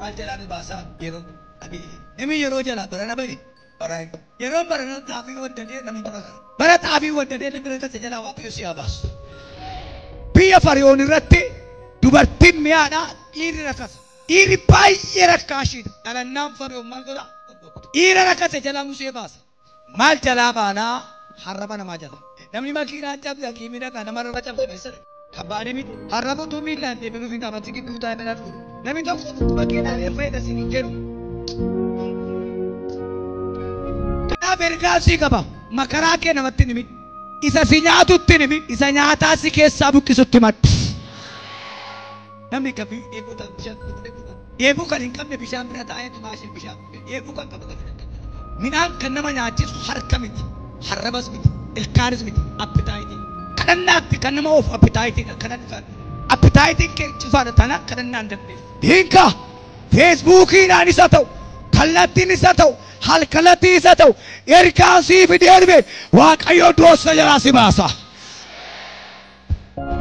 Maal jalaa nu baasaa yeroo namni yeroo jalaa barana bahe yeroo barana xaafii waddadee namni barana bara xaafii waddadee namni rakkate jalaa Waaqayyo si haa baasu. Biyya Fariyoon irratti dubartiin mi'aadhaa dhiirri rakkata. Dhiirri baay'ee rakkaashiidha. Dhalannaan Fariyoon maal godha? Dhiira rakkate jalaa Musee baasa. Maal jalaa baanaa harraba namaa jala. Namni makiinaan cabse hakiimii dhaqa nama irra cabse keessa kabbaadee miti. Harraba utuu miillaan deemee nuuf hin qaamatti gidduu taa'ee mana dhufu. Namni tokko dhukkuba keenyaa fayyada siin hin jedhu. Kanaaf ergaa sii qaba. Makaraa kee namatti himi. Isa si nyaatutti himi. Isa nyaataa si keessaa buqqisutti maddi. Namni kamii dheebuu kan bishaan dheebuu kan hin qabne bishaan bira taa'ee maashin bishaan dheebuu kan qabu kan midhaan kan nama nyaachisu harka miti, harrabas miti, ilkaanis miti, appitaayitii. Kadhannaatti kan nama oofu appitaayitiidha. Kadhannaan appitaayitiin kee cufaadha tana kadhannaan dandeessu. Hiinka feesbuukiidhaan isa ta'u, kallattiin isa ta'u, halkallattiin isa ta'u, ergaan sii fidee dhufe Waaqayyo doossa jalaa si baasa.